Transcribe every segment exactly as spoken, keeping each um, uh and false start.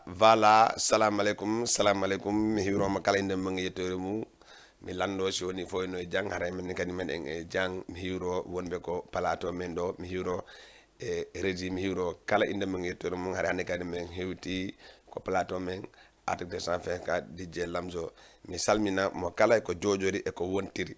Voilà, salamu aleykum, salamu aleykum. Mi hiwrooma kala innde mum e yettoore mum. Mi lanndo si woni fof eno e jam, haray minen kadi meɗen e jam. Mi hiwro wonɓe ko plateau men ɗo, mi hiwro e Régie, mi hiwro kala innde mum e yettoore mum. Haray hannde kadi min hewti ko plateau men, Article deux cent vingt-quatre, D J Lamzo. Mi salmina mo kala e ko jooɗori e ko wontiri.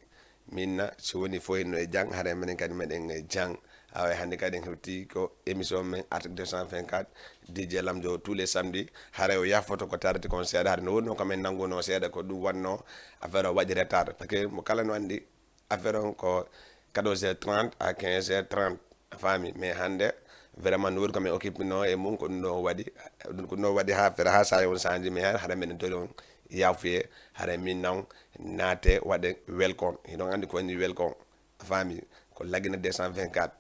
Min na, si woni fof eno e jam, haray minen kadi meɗen e jam. Awa, hannde kadi en hewti ko émission men Article deux cent vingt-quatre, D J Lamzo, tous les samedis. Haray o yaafoto ko tarditi kon seeɗa, haray no wonno ko min nanngunoo seeɗa, ko ɗum wonno affaire o waɗi retard. Parce que mo kala no anndi, affaire on ko quatorze heures trente à quinze heures trente, a faami? Mais hannde, vraiment, no woni ko min occupinoo e mum, ko ɗum ɗo waɗi, ko ɗum ɗo waɗi haa affaire, haa saa'i on saanji, mais hara meɗen tori on yaafuye, hara min non naate waɗe welcome. Hiɗon anndi ko woni welcome, a faami? Ko Lagine deux cent vingt-quatre.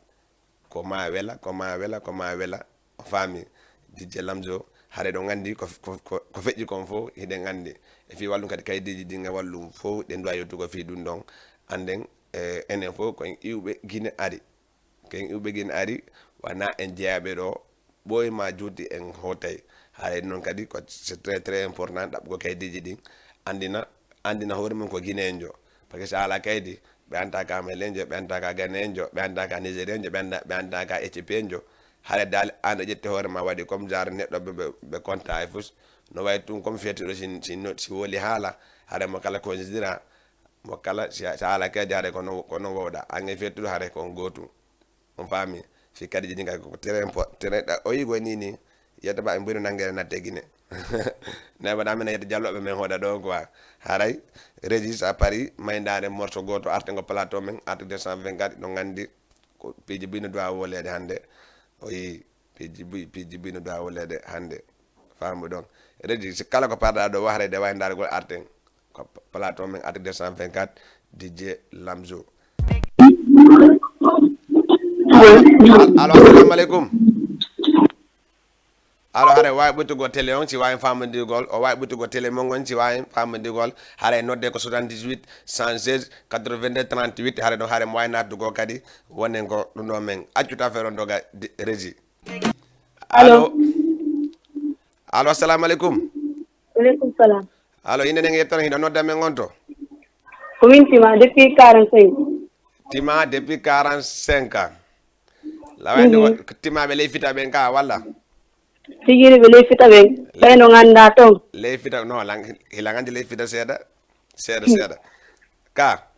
Ko ma wela, ko ma wela, ko ma wela, a faami? D J Lamzo, hara ɗon anndi ko, ko, ko, ko feƴƴi kon fof, hiɗen anndi. E fii wallum kadi kaydiiji ɗin e wallum fof, ɗen duwa yottugo fii ɗum ɗon. Annden, eh, enen fof ko en iwɓe Gine ari. Ko en iwɓe Gine ari, wona en jeyaaɓe ɗo, ɓooyi ma juuti en hootay. Haray noon kadi ko c'est très, très important ɗaɓɓugo kaydiiji ɗin, anndina, anndina hoore mum ko Gineenjo. Parce que so a alaa kaydi, ɓe anndaa ka Malinjo, ɓe anndaa ka Ganeenjo, ɓe anndaa ka Nigérienjo, ɓe anndaa, ɓe anndaa ka Éthiopienjo. Haray dal, aan a ƴetti hoore ma waɗi comme genre neɗɗo ɓe, ɓe, ɓe konta e fus. No wayi tun comme fiyettuɗo si, si, si woli haala, haray mo kala considéra, mo kala si, si haala kadi haray ko no, ko no wowɗa. Aan e fiyettuɗo haray ko on gootum. On faami? Fii kadi ɗin kadi ko très impo-, très, o yii ko ni ni, yetta ba en mbino nangere natte Gine. Ne ba damina yetta jallooɓe men hoɗa ɗo quoi. Haray, Régie, sa pari, mayndaare morceau gooto, artengo plateau men, Article deux cent vingt-quatre, ɗon anndi ko piiji buy no duwa woleede hannde. O yii piiji buy, piiji buy no duwa woleede hannde. Faamu ɗon. Régie, si kala ko parɗa ɗo, wahre de wayndaare gol arten. Ko plateau men Article deux cent vingt-quatre, D J Lamzo. Al-, allo, assalamu aleykum. Allo, haray waawi ɓoytugol télé on, si waawi faamondirgol, o waawi ɓoytugol télé mon on, si waawi faamondirgol, haray nodde ko soixante-dix-huit, cent seize, quatre-vingt-deux, trente-huit, haray ɗon, haray mo waawi naatugol kadi, wonen ko ɗum ɗo men. Accu ta feeron doga di-, Régie. Allo. Allo. Allo, assalamu aleykum. Aleykum salam. Allo, innde nden e yettere, hiɗo nodda men on to? Ko min Tima, depuis quarante-cinq. Tima, depuis quarante-cinq ans. Lawande, mhm, wo-, Timaaɓe ley Fita ɓen ka, walla? Tigi ɓe ley Fita ɓen. Ley ɓay no ngannda ton. Ley Fita, non, lan-, hilan anndi ley Fita seeɗa. Seeɗa, seeɗa. Ka?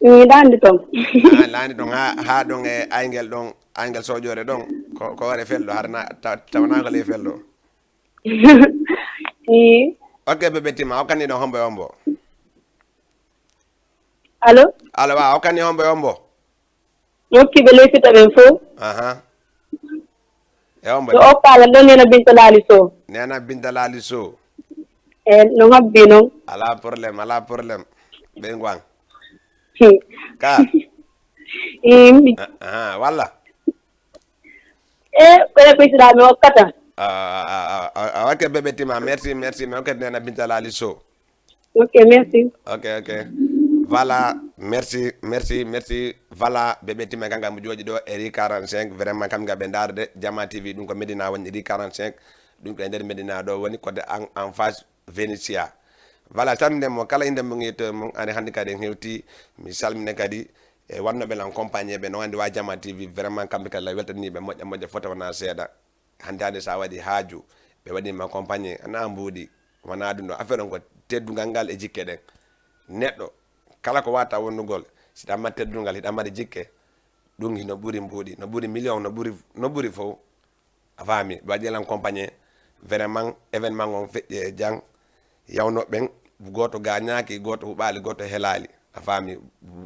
Mi ɗaandi ton. Ah, laandi ton, ha, ha ɗon e Ayngel ɗon, Ayngel Soƴoore ɗon. Ko, ko waɗe felɗo, hara na, ta-, tawana ko ley felɗo. Ii. Ok, Bébé Tima, hokkani ɗon hombo e hombo? Allo? Allo, wa, hokkani hombo e hombo? Mi hokki ɓe ley Fita ɓen fof. Aha. E hombo? Ɗo Oppala ɗon, Nena Binta Laali Sow. Nena Binta Laali Sow. E, no habbi non. Ala problème, ala problème. Ɓe ngwan. Hmm. Ka? Ii. Ah, ah, walla? E, koye ɓeytuɗaa mi hokkata. Ah, ah, ah, ah, ah, ok, Bébé Tima, merci, merci, mais ok, Nena Binta Laali Sow. Ok, merci. Ok, ok. Voilà, merci, merci, merci. Voilà, Bébé Tima, kanko mo jooɗi ɗo e rue quarante-cinq, vraiment, kam nga ɓe ndaarde, Jama T V, ɗum ko Médina woni rue quarante-cinq, ɗum ko e nder Médina ɗo woni, côté en, en face Venetia. Voilà, salminde mo kala innde mum e yettoore mum, ani hannde kadi en hewti, mi salmina kadi e wonnooɓe lan compagnie ɓe, no anndi wa Jama T V, vraiment, kamɓe kadi la weltaniiɓe moƴƴa moƴƴa fota wonaa seeɗa. Hannde hannde so a waɗi haaju, ɓe waɗi ma compagnie, ana mbuuɗi, wonaa ɗum ɗo. Affaire on ko teddungal ngal e jikke ɗen. Neɗɗo, kala ko wata wonnugol, si ɗamma teddungal, hiɗa mari jikke, ɗum hino ɓuri mbuuɗi, no ɓuri million, no ɓuri, no ɓuri fof. A faami? Ɓe waɗi lan compagnie, vraiment, événement on feƴƴi e jam, yawno ɓen, gooto gaañaaki, gooto huɓaali, gooto helaali. A faami?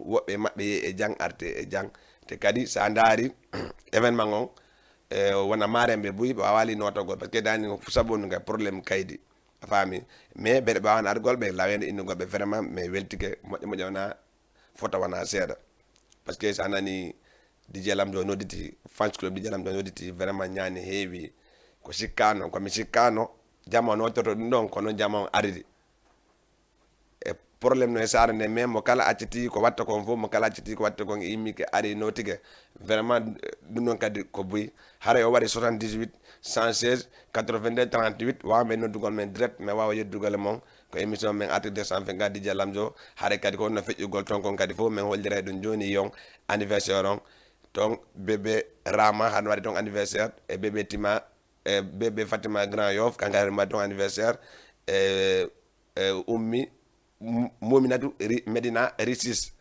Woɓɓe e maɓɓe yehi e jam, arti e jam. Te kadi, so a ndaari événement on, e, wona maarenɓe buy, ɓe waawaali nootagol, parce que daani ko sabu ngal problème kaydi. A faami? Mais ɓe, ɓe waawaani argol, ɓe laaweende innugol ɓe vraiment, mais weltike, moƴƴa, moƴƴa wona fota wona seeɗa. Parce que so a nani D J Lamzo nodditi, fans club D J Lamzo nodditi, vraiment ñaani heewi. Ko sikkaano, ko mi sikkaano, jama o nottoto ɗum ɗon, kono jama on ariri. E Problème no e saare nde, mais mo kala acciti ko watta kon fof, mo kala acciti ko watta kon, immike ari notike. Vraiment, ɗum noon kadi ko buy. Haray o waɗi soixante-dix-huit, cent seize, quatre-vingt-deux, trente-huit, waawa men noddugol men direct, mais waawa yeddugol e mon. Ko émission men Article deux cent vingt-quatre, D J Lamzo. Haray kadi ko wonno feƴƴugol toon kon kadi fof, men holliray ɗum jooni yon anniversaire on. Toon bébé Rama, hano waɗi toon anniversaire, e bébé Tima, e bébé Fatima Grand Yoff, kanko kadi waɗi toon anniversaire, e, e Ummi, M-, Mominatou Ri-, Medina Risis.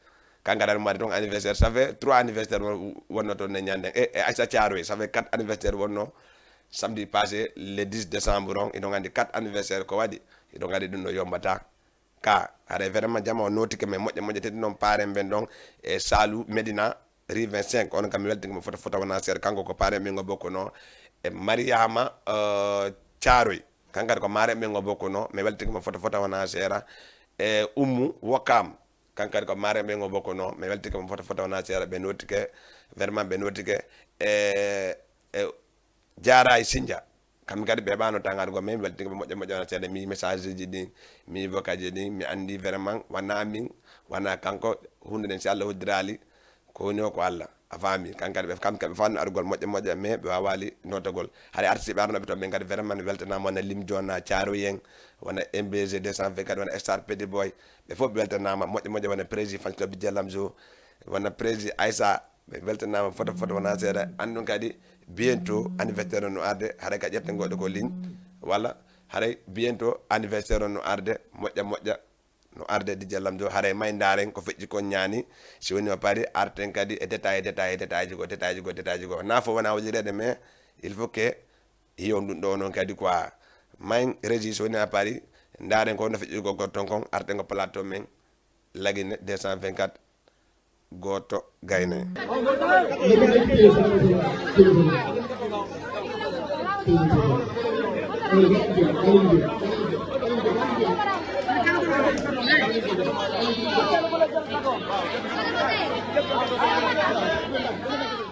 Kanko kadi waɗi toon anniversaire. Ça fait trois anniversaire won-, wonno toon ne ñande. E, e Aïssa Thiaroye, ça fait quatre anniversaire wonno samedi passé, le dix décembre on. Hiɗon anndi quatre anniversaire ko waɗi. Hiɗon anndi ɗum no yombata. Ka, haɗa vraiment jama o notike men moƴƴa moƴƴa, teddi noon paaren ɓen ɗon e Salu Medina, rue vingt-cinq. Onon kam mi weltike mo fota fota wona seeɗa. Kanko ko paaren ɓen ngo bokkuno e Mariama, euh, Thiaroye. Kanko kadi ko maren ɓen ngo bokkuno. Mi weltike mo fota fota wona seeɗa. E Ummu Wokam. Kanko kadi ko maren ɓen ngo bokkuno. Mi weltike mo fota fota wona seeɗa. Ɓe notike, vraiment ɓe notike. E, e Jaara e Sinja. Kamɓe kadi ɓe ɓano tan argo, mais mi weltike ɓe moƴƴa moƴƴa wona seeɗa. Mi message ji ɗin, mi vocal ji ɗin, mi anndi vraiment wona min, wona kanko, huunde nden si Allah hoddiraali, ko woni o ko Allah. A faami? Kanko kadi ɓe, kam kadi ɓe fanno argol moƴƴa moƴƴa, mais ɓe waawali notagol. Haɗa artiste ɓe arnoɓe toon ɓen kadi vraiment mi weltanaama, wona Lim Jona, Thiaroye en, wona M B G deux cent vingt-quatre, wona Star Petit Boy. Ɓe fof ɓe weltanaama moƴƴa moƴƴa, wona Prési Fans Club Dj Lamzo, wona Prési Aïssa. Ɓe weltanaama fota fota wona seeɗa. Anndun kadi bientôt anniversaire no arde, haɗa ka ƴetta goɗɗo ko ligne, walla haɗay bientôt anniversaire no arde, moƴƴa moƴƴa no arde. D J Lamzo, haɗay may ndaaren ko feƴƴi kon ñaani. Si woni o paari, arten kadi e détail, détail, détail ji goo, détail ji goo, détail ji goo. Na fof wona hollireede, mais il faut que yiyon ɗum ɗo noon kadi quoi. May régie, so woni a paari, ndaaren ko no feƴƴi ko goɗɗo ton kon, arten ko plateau men, Lagine deux cent vingt-quatre. Gooto gayne.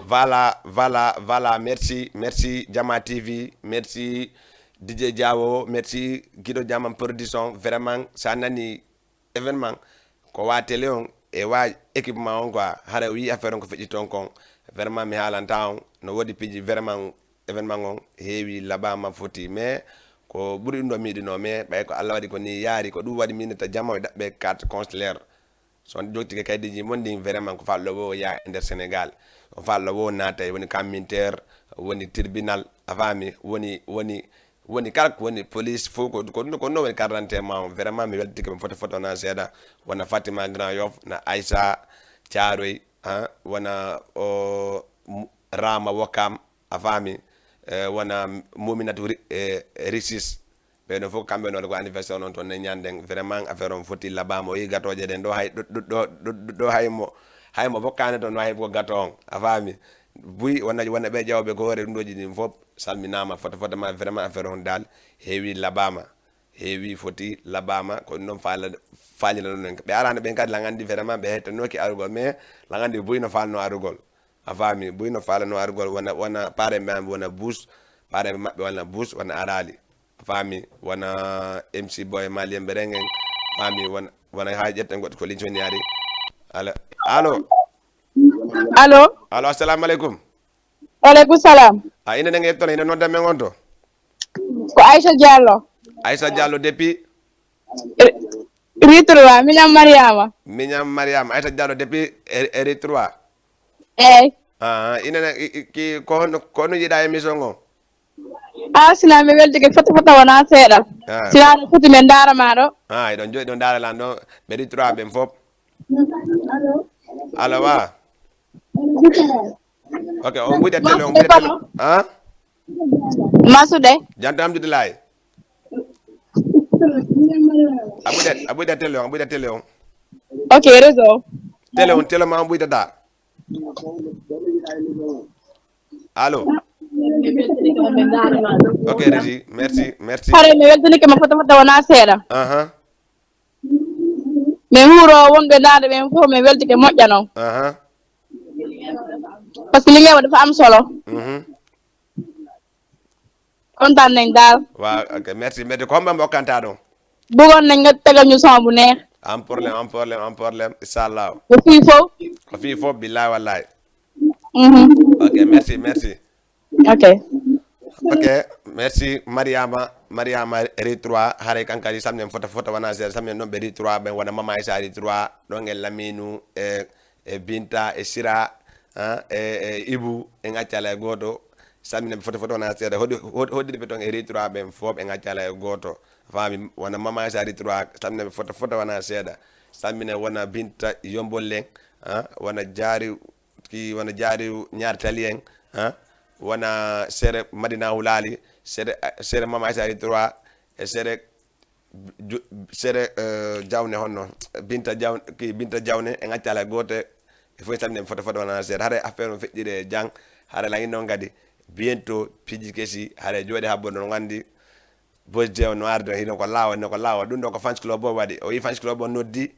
Voilà, voilà, voilà. Merci, merci Jama T V, merci D J Diawo, merci Guido Diamant Production. Vraiment, sa nani événement, ko wa télé on e wa équipement on quoi, hara o yi affaire on ko feƴƴi ton kon. Vraiment mi haalanta on, no woodi piiji vraiment, événement on heewi, laɓaama, foti, mais ko ɓuri ɗum ɗo mi yiɗuno, mais ɓay ko Allah waɗi ko ni yaari, ko ɗum waɗi min ta jama o ɗaɓɓe carte consulaire. So on jottike kaydiiji mon ɗin, vraiment ko faalɗo wo yaa e nder Sénégal, on faalɗo wo naatay, woni communautaire, woni tribunal, a faami, woni, woni woni kala ko woni police fof ko, ko, ko ɗum woni carte d'identité ma on. Vraiment mi weltike mo fota fota wona seeɗa, wona Fatima Grand Yoff, na Aïssa Thiaroye, ha, wona o, M-, Rama Wokam, a faami, e, wona Mouminatou Ri-, e, Risis. Ɓeɗo fof kamɓe noon ko anniversaire on toon ne ñanden, vraiment affaire on foti laɓaama, o yi gatooje ɗen ɗo hay, ɗo, ɗo, ɗo, ɗo, ɗo hay mo, hay mo bokkani toon no hay ko gato on, a faami. Buy wona, wona ɓe ƴawɓe ko hoore ɗum ɗoji ɗin fof. Salminaama fota fota ma, vraiment affaire on dal heewi laɓaama, heewi foti laɓaama, ko ɗum ɗon faala, faalina ɗum en. Ɓe arano ɓen kadi lan anndi vraiment ɓe hettanoki arugol, mais lan anndi buy no faalno arugol, a faami, buy no faalano arugol, wona, wona paare maɓɓe wona bus, paare maɓɓe wona bus, wona arali, a faami, wona M C Boy Malien Berengen, faami, wona, wona ha ƴetten goɗɗo ko ligne woni ari. Allo, allo. Allo, assalamu aleykum. Waleykum salam. A ina nenge yettono, ina nodda men on to? Ko Aïssa Diallo. Aïssa Diallo depuis? Ri-, Ritroa, miñam Mariama. Miñam Mariama, Aïssa Diallo depuis Ri-, Ritroa. Eyyi. Ah, ina ne, i, i, ki, ko honno, ko honno yiɗa émission on? Ah, sina mi weltike fota fota wona seeɗa. Ah. Sina no foti men ndaara ma ɗo. Ah, eɗon jooɗi ɗo ndaara lan ɗo, ɓe Ritroa ɓen fof. Allo, wa? Ok, on ɓuyɗa télé, on ɓuyɗa télé. Masuɗe kono? Han? Masuɗe. Jam tan, alhamdulillahi. A ɓuyɗa, a ɓuyɗa télé on, a ɓuyɗa télé on. Ok, réseau. Télé on, télé ma on ɓuytata. Allo. Ok, régie, merci, merci. Hare mi weltanike ma fota fota wona seeɗa. Aha. Min huuro wonɓe ndaande ɓen fof, min weltike moƴƴa non. Aha. Parce que li ngay wax dafa am solo. Mhm. Kontaan nañ daal. Waaw, ok, merci, merci. Ko homɓe mbokkanta ɗon? Bëggoon nañ nga tegal ñu son bu neex. Am problème, am problème, am problème, inchallah. Ko fii fof. Ko fii fof, billahi wallahi. Mhm. Ok, merci, merci. Ok. Ok, merci Mariama, Mariama ri trois, haray kankadi samnen fota fota wana seeɗa, samnen ɗon ɓe ri trois, ɓen wona Mama Aïssa ri trois, ɗon e Laminu, e, e Binta, e Sira, ah, e, e Ibu, en accala e gooto, samnen ɓe fota fota wana seeɗa, hoɗi, hoɗi, hoɗiɓe ton e ri trois ɓen fof en accala e gooto, faami, wona Mama Aïssa ri trois, samnen ɓe fota fota wana seeɗa, samnen wona Binta Yombollen, ah, wona Jaari, ki wona Jaari Ñaar Tali en, ah, wona sere Madina Wulali, sere, sere Mama Aïssa ri trois, e sere, ju-, sere, eh, Jawne honno, Binta Jaw-, ki Binta Jawne, en accala goote, e fof samne fota fota wana sere. Hare affaire on feƴƴire e jang, hare langi noon kadi, bientôt, piiji kesi, hare jooɗi habbo noon wandi, Boys Day on no arde, hino ko laawol, hino ko laawol. Ɗum ɗo ko fans club o waɗi. O yi fans club o noddi,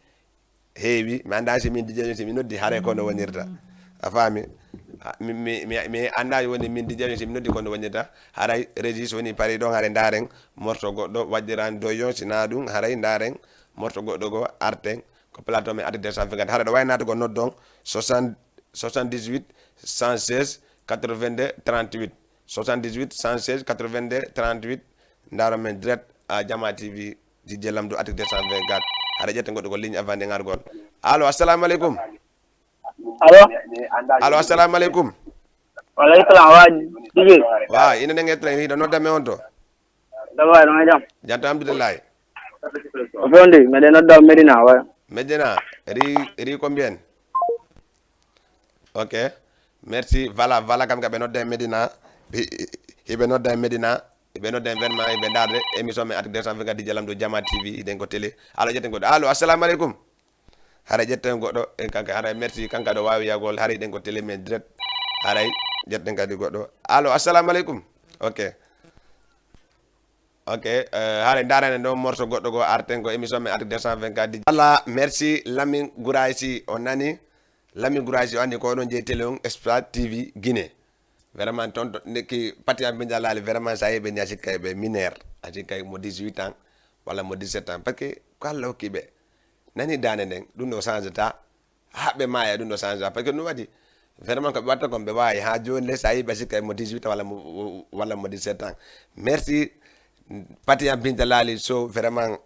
heewi. Mi anndaa si min D J si mi noddi, haray ko no wonirta. A faami? Ah, mi, mi, mi, mi anndaa woni min D J si mi noddi ko no wonirta. Haray Régis woni pari ɗon, haray ndaaren morto goɗɗo, waɗiran doyon, si naa ɗum, haray ndaaren morto goɗɗo go arten. Ko plateau men Actu deux cent vingt-quatre. Haray ɗo waynata ko noddon soixante, soixante-dix-huit, cent seize, quatre-vingt-deux, trente-huit. Soixante-dix-huit, cent seize, quatre-vingt-deux, trente-huit. Ndaaro men direct à Jama T V, D J Lamdo Actu deux cent vingt-quatre. Haray ƴetten goɗɗo ko ligne avant nde ngargol. Allo, assalamu aleykum. Allo. Allo, assalamu aleykum. Waleykum salam, wa D J. Wa, ina nde ngettira, hiɗo nodda me on to. Dawa, no jam. Jam tan, alhamdulillahi. O fondi, meɗen nodda Medina, wa. Medina, ri, ri combien? Ok. Merci. Voilà, voilà, kam ka ɓe nodda e Medina. Hi-, hi-, hiɓe nodda e Medina. Hiɓe nodda e vraiment, hiɓe ndaarde émission men Actu deux cent vingt-quatre D J Lamdo Jama T V, hiɗen ko télé. Allo, ƴetten goɗɗo. Allo, assalamu aleykum. Haray ƴetten goɗɗo, e kanka, haray merci, kanka ɗo waawi yagol, haray ɗen ko télé men direct. Haray ƴetten kadi goɗɗo. Allo, assalamu aleykum. Ok. Ok, eh, haray ndaarane ɗo morso goɗɗo go arten ko émission men Actu deux cent vingt-quatre D J. Voilà, merci Lamine Gouraysi, o nani. Lamine Gouraysi, o anndi ko oɗon jeyi télé on, Espace T V Guinée. Vraiment, ton, ton, nde ki Patia Binta Lali, vraiment, ça y est, ɓe ñasi kay ɓe mineur. A si kay mo dix-huit ans, walla mo dix-sept ans. Parce que ko Allah hokki ɓe. Nani daande nden, ɗum ɗo change ta. Haa ɓe maaya, ɗum ɗo change ta. Parce que no waɗi, vraiment, ko ɓe watta kon ɓe waawi. Haa jooni le, so a yii ɓe sikka mo dix-huit ans walla mo, walla mo dix-sept ans. Merci, Patia Binta Lali Sow, vraiment.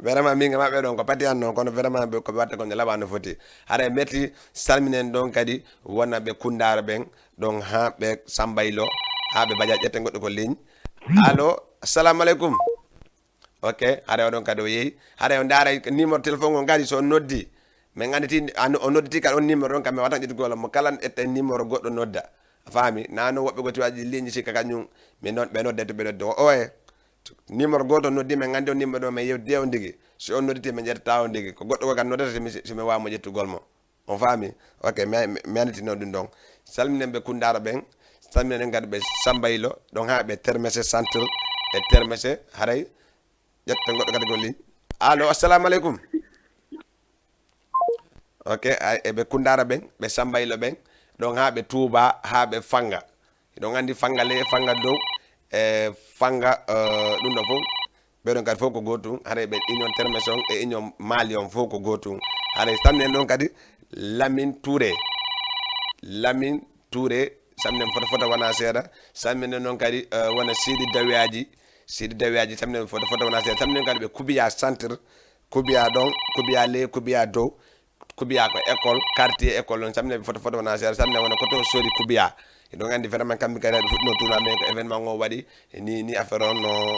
Vraiment, min e maɓɓe ɗon ko Patia noon, kono vraiment ɓe, ko ɓe watta kon ne laɓa no foti. Haray merci, salminen ɗon kadi wona ɓe Kundaara ɓen, ɗon haa ɓe Sambaylo, haa ɓe Badia, ƴetten goɗɗo ko ligne. Allo, assalamu aleykum. Ok, haray oɗon kadi o yehi. Haray o ndaara numéro téléphone on kadi so noddi. Min annditi, an-, o nodditi kadi on numéro ɗon kam mi watan ƴettugol mo kala ƴetta numéro goɗɗo nodda. A faami? Nano woɓɓe go tiwaji ligne sikka kañum mi non-, ɓe nodde to ɓe nodde. O oye. Numéro goto noddi min anndi on numéro ɗo min yewtide on digi. Si on nodditi min ƴettata on digi. Ko goɗɗo ko kan noddata si mi, si mi waawa mo ƴettugol mo. On faami? Ok, mi, mi, mi annditino ɗum ɗon. Salminen ɓe Kundaara ɓen. Salminen kadi ɓe Sambaylo. Ɗon haa ɓe Termese Centre. E Termese haray. Ƴetten goɗɗo kadi ko ligne. Allo, assalamu aleykum. Ok, ay, e ɓe Kundaara ɓen, ɓe Sambaylo ɓen, ɗon haa ɓe Touba, haa ɓe Fanga. Hiɗon anndi Fanga ley, Fanga dow, e Fanga, eh, ɗum ɗo fof. Ɓe ɗon kadi fof ko gootum. Haray ɓe Union Termes on e Union Mali on fof ko gootum. Haray salminen ɗon kadi Lamine Touré. Lamine Touré, salminen fota fota wona seeɗa. Salminen noon kadi, eh, wona Sidi Dawiyaji. Sidi Dawiyaji, salminen fota fota wona seeɗa. Salminen kadi ɓe Kubiya Centre, Kubiya ɗon, Kubiya ley, Kubiya dow. Kubiya ko école, quartier école on. Salminen ɓe fota fota wona seeɗa. Salminen wona koto sori Kubiya. Hiɗon anndi vraiment kamɓe kadi ɓe fuɗɗino tournoi, mais ko événement o waɗi. Ni, ni affaire on no,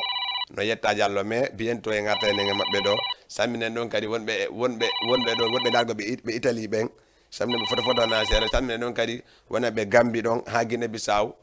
no yetta Diallo, mais bientôt e ngarta e nenge maɓɓe ɗo. Salminen ɗon kadi wonɓe, wonɓe, wonɓe ɗo, wonɓe dargo ɓe It-, ɓe Italie ɓen. Salminen ɓe fota fota wona seeɗa. Salminen ɗon kadi wona ɓe Gambie ɗon haa Guinée Bissau.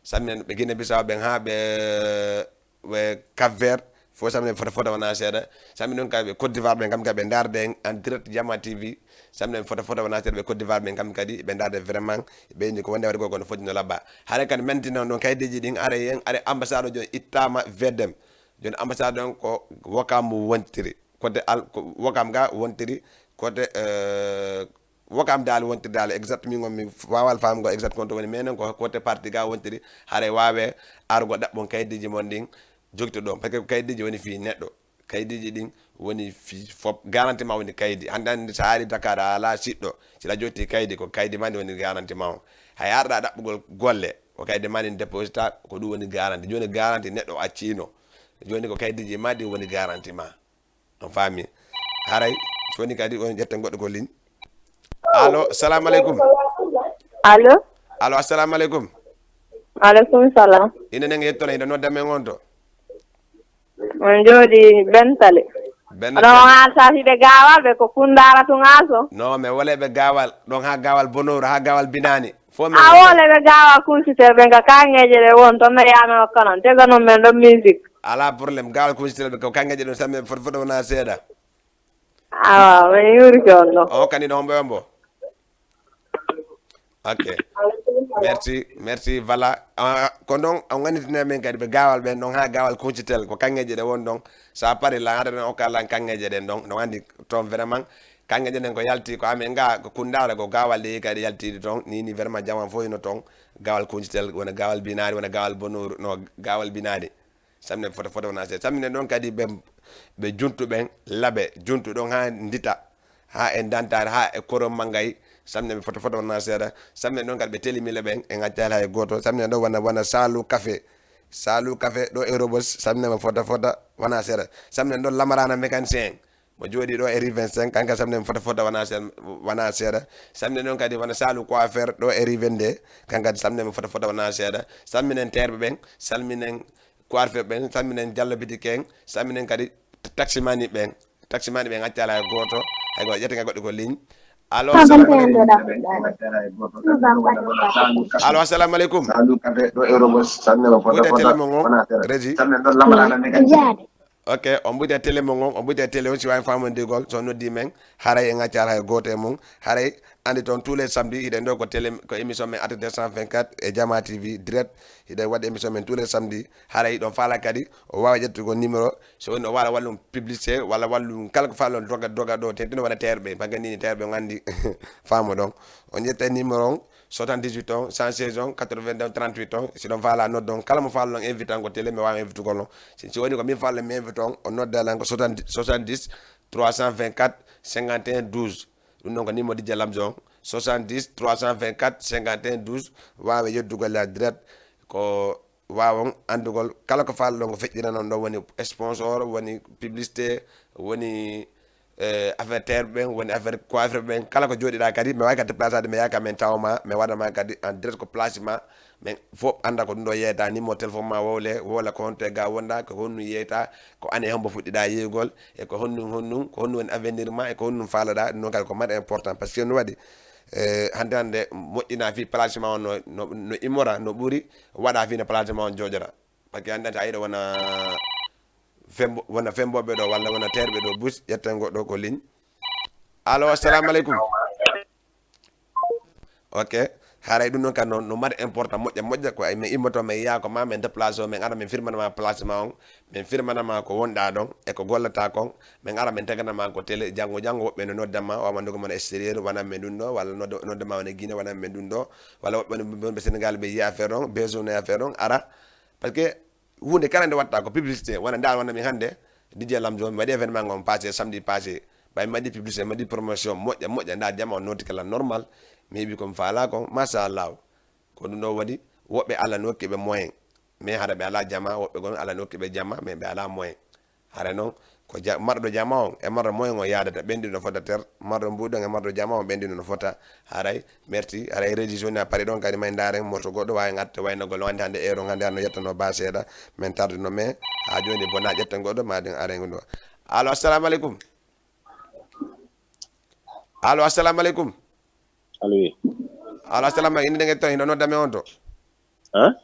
Salminen ɓe Guinée Bissau ɓen haa ɓe, ɓe Cap Vert. Fof salminen fota fota wona seeɗa. Salminen ɗon kadi ɓe Côte d'Ivoire ɓen kam kadi ɓe ndaarde en en direct Jama T V. Salminen fota fota wona seeɗa ɓe Côte d'Ivoire ɓen kam kadi ɓe ndaarde vraiment ɓe inni ko wonde waɗi ko kono foti no labba. Haray kadi mantinon ɗon kaydeji ɗin ara en, ara ambassade o joni ittama V D M. Joni ambassade on ko Ouakam wontiri. Côté al-, ko Ouakam ga wontiri. Côté, euh, Ouakam dal wontiri dal exact min on mi wawal famgo exact konto woni, mais non ko côté parti ga wontiri. Haray wawe argo ɗaɓɓon kaydeji mon ɗin jogito ɗon. Parce que kaydeji woni fi neɗɗo. Kaydiiji ɗin woni fi-, fop garanti ma woni kaydi. Hannde hannde so a ari Dakar a alaa siɗɗo, si a jottii kaydi, ko kaydi ma ndi woni garanti ma on. Hay arɗa ɗaɓɓugol golle, ko kaydi ma ndi deposita, ko ɗum woni garanti. Jooni garanti neɗɗo accino. Jooni ko kaydiiji ma ɗi woni garanti ma. On faami? Haray, so woni kadi on ƴetten goɗɗo ko ligne. Allo, salamu aleykum. Allo? Allo, assalamu aleykum. Aleykum salam. Ina nen yettono, ina nodda men on to. On jooɗi Bentali. Bentali. Oɗon haalta hiɓe gaawal ɓe ko Kundaara tun Aso? Non, mais wala ɓe gaawal, ɗon haa gaawal Bonoru, haa gaawal Binani. Fof mi A wole ɓe gaawal kunsitel ɓe nga kaŋŋeeje ɗe won ton no yaame o kanon. Tega non men ɗon musique. Alaa problème, gaawal kunsitel ɓe ko kaŋŋeeje ɗon sammi foto foto wona seeɗa. Awa, men yurike on ɗon. O kani ɗon hombo hombo. Ok. Merci, merci, voilà. Ah, ko ɗon, on annditine men kadi ɓe gaawal ɓen ɗon haa gaawal kuncitel, ko kaŋŋeeje ɗe won ɗon. So a pari lan, aɗa ɗon okka lan kaŋŋeeje ɗen ɗon. No anndi toon vraiment, kaŋŋeeje ɗen ko yalti, ko amen ga, ko Kundaara, ko gaawal ɗe kadi yaltiiɗe toon. Ni, ni vraiment jaman fof hino toon. Gaawal kuncitel, wona gaawal Binaari, wona gaawal Bonoru, no gaawal Binaari. Samne foto foto wona seeɗa. Samne ɗon kadi ɓe, ɓe juntu ɓen, laɓe, juntu ɗon haa Ndita, haa e Dantaare, haa e Koro Mangay. Samne ɓe foto foto wona seeɗa. Samne ɗon kadi ɓe Telimile ɓen, e ŋaccali hay gooto. Samne ɗon wona, wona Saalu Kafe. Saalu Kafe ɗo e Robos, samne mo foto foto wona seeɗa. Samne ɗon Lamarana mécanicien. Mo jooɗi ɗo e rue vingt-cinq, kanka samne mo foto foto wona seeɗa, wona seeɗa. Samne ɗon kadi wona Saalu Coiffeur ɗo e rue vingt-deux, kanka samne mo foto foto wona seeɗa. Salminen terɓe ɓen, salminen coiffeur ɓen, salminen Jallo Bitike en, salminen kadi taximani ɓen. Taximani ɓen accala hay gooto, hay gooto ƴetten goɗɗo ko ligne. Allo, assalamu aleykum. Allo, assalamu aleykum. Ɓuyde télé mon on, Régie. Ok, on ɓuyde télé mon on, on ɓuyde télé on, si waawi faamondirgol, so noddi men, haray en accaat hay gooto e mon, haray anndi toon tous les samedis, hiɗen ɗo ko télé, ko émission men Actu deux cent vingt-quatre e Jama T V direct, hiɗen waɗi émission men tous les samedis, haray ɗon faala kadi, o waawa ƴettugol numéro, so woni o waawa wallum publicité, walla wallum kala ko faala on doga, doga ɗo, te ɗino waɗa terɓe, parce que ni terɓe on anndi faamo ɗon. On ƴetta numéro on, soixante-dix-huit on, cent seize on, quatre-vingt-un, trente-huit on, si ɗon faala nodda on, kala mo faala on invite an ko télé, mi waawa invitugol on. Si, si woni ko min faala mi invite on, o nodda lan ko soixante, soixante-dix, trois cent vingt-quatre, cinquante et un, douze. Ɗum ɗon ko numéro D J Lamzo on, soixante-dix, trois cent vingt-quatre, cinquante et un, douze, waawa yeddugol lan direct. Ko waawon anndugol kala ko faala ɗon ko feƴƴiranoo ɗon, woni sponsor, woni publicité, woni, eh, affaire terɓe ɓen, woni affaire coiffure ɓen, kala ko jooɗiɗaa kadi, mi waawi kadi déplacade, mi yaha ka min tawa ma, mi waɗa ma kadi en direct ko place ma, min fof annda ko ɗum ɗo yeyta, numéro téléphone ma wowle, wowla ko honto e ga wonɗa, ko honno yeyta, ko année hombo fuɗɗiɗaa yeyugol, e ko honno, honno, ko honno woni avenir ma, e ko honno faalaɗaa, ɗum ɗon kadi ko mat important, parce que no waɗi, eh, hannde hannde moƴƴina fii place ma on no, no, no immora, no ɓuri, waɗa fii no place ma on jooɗora. Parce que hannde a yiɗo wona fembo-, wona fembooɓe ɗo, walla wona terɓe ɗo, bus, ƴetten goɗɗo ko ligne. Allo, assalamu aleykum. Ok. Haray ɗum ɗon kan no, no mari important moƴƴa, moƴƴa ko ay, min immoto, min yaha ko ma, min déplacé o, min ara, min firmana ma place ma on, min firmana ma ko wonɗa ɗon, e ko gollata kon, min ara, min tagana ma ko télé, janngo, janngo, woɓɓe no nodda ma, o wama ndogo mon extérieur, wona min ɗum ɗo, walla nodda, nodda ma wona Guinée, wona min ɗum ɗo, walla woɓɓe no, wonɓe Sénégal, ɓe yiya affaire on, besoin affaire on, ara. Parce que huunde kala nde watta ko publicité, wona ndaar wona min hannde, D J Lamzo, mi waɗi événement on passé, samedi passé, ɓay mi waɗi publicité, mi waɗi promotion, moƴƴa, moƴƴa, ndaar jama on noddi kala normal, mi heɓi ko mi faala kon, machallah. Ko ɗum ɗo waɗi, woɓɓe Allah no hokki ɓe moyen, mais hara ɓe alaa jama, woɓɓe gon Allah no hokki ɓe jama, mais ɓe alaa moyen. Hara noon, ko ja-, marɗo jama on e marɗo moyen on yaadata, ɓenndino no fota ter, marɗo mbuuɗi on e marɗo jama on ɓenndino no fota. Haray, merci, haray régie so woni a pari ɗon kadi may ndaaren moto goɗɗo waawi ngatta waynagol on hannde, hannde euro hannde hano yettanoo ba seeɗa, min tardino, mais haa jooni bona ƴetten goɗɗo, ma ɗen aren ɗo. Allo, assalamu aleykum. Allo, assalamu aleykum. Allo, wi. Allo, assalamu aleykum. Inde nge to, hino nodda men on to. Hein?